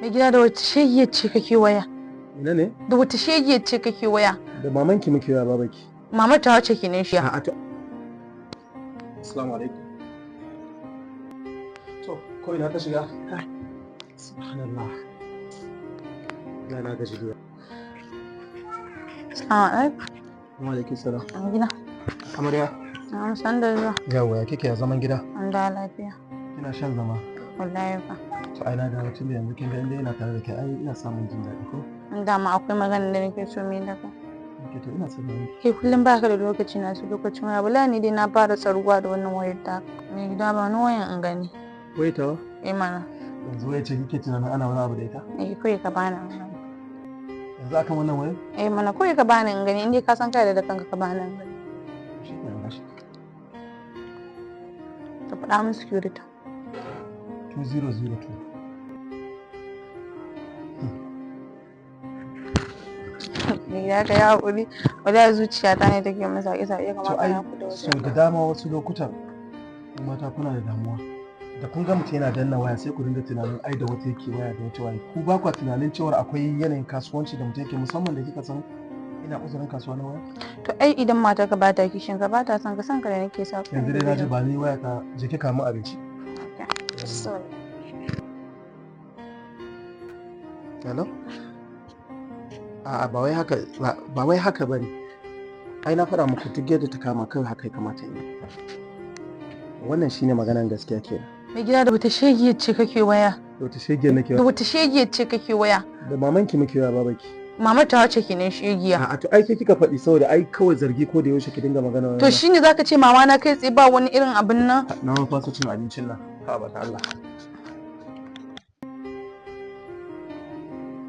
Mai gida, da wata shegiyar ce kake waya? Ina ne? Da wata shegiyar ce kake waya? Da mamanki muke waya, babaki. Mama ta wace kenan shi? A'a, to. Assalamu alaikum. To, ko ina ta shiga? Subhanallah. Na gaji da. Assalamu alaikum. Wa alaikum salam. Mai gida. Amarya. Na san da zuwa. Yawwa, ya kike, ya zaman gida? An da lafiya. Kina shan zama. Wallahi fa. To, ai na dawo tun da yanzu kin ga inda ina tare da kai, ai ina samun jin daɗi ko? In dama akwai magana da nake so mu yi da kai. Okay, to, ina son yi. Kai kullum baka da lokaci na su lokacin waya. Wallahi ni dai na fara tsaruwa da wannan wayar ta. Mai gida, ba ni wayan in gani. Wai tawa? Eh mana. Yanzu wai ce kike tunanin ana wani abu da ita? Eh, kawai ka bani in gani. Yanzu akan wannan wayar? Eh mana, kawai ka bani in gani, in dai ka san kai da kanka, ka bani in gani. Shi kenan, gashi. Ka faɗa min security. 2002. Mai gida, ka yi haƙuri. Wallahi zuciyata ne take min saƙe-saƙe To kamar ai kana kuda sau da dama wasu lokutan ku mata kuna da damuwa. Da kun ga mutum yana danna waya, sai ku dinga tunanin ai da wata yake waya, da wata waya. Ku ba kwa tunanin cewar akwai yanayin kasuwanci da mutum yake, musamman da kika san ina uzurin kasuwa na waya. To ai idan matarka ba ta kishin ka, ba ta son ka, son ka da nake sa. Yanzu dai na ji, ba ni waya ta, je ki kawo abinci. So. Hello? A'a, ba wai haka ba wai haka bane. Ai na faɗa muku, duk yadda ta kama kawai haka ya kamata in yi. Wannan shine maganan gaskiya kenan. Mai gida, da wata shegiyar ce kake waya? Da wata shegiyar nake Da waya? wata shegiyar ce kake waya? Da mamanki muke waya, babaki. Mama ta wace kenan shegiya? A'a, to ai ke kika faɗi, saboda ai kawai zargi ko da yaushe ki dinga magana To wannan. shine zaka ce mama na kai tsaye, ba wani irin abin nan? Na ma fasa cin abincin nan. Ha ba ta Allah.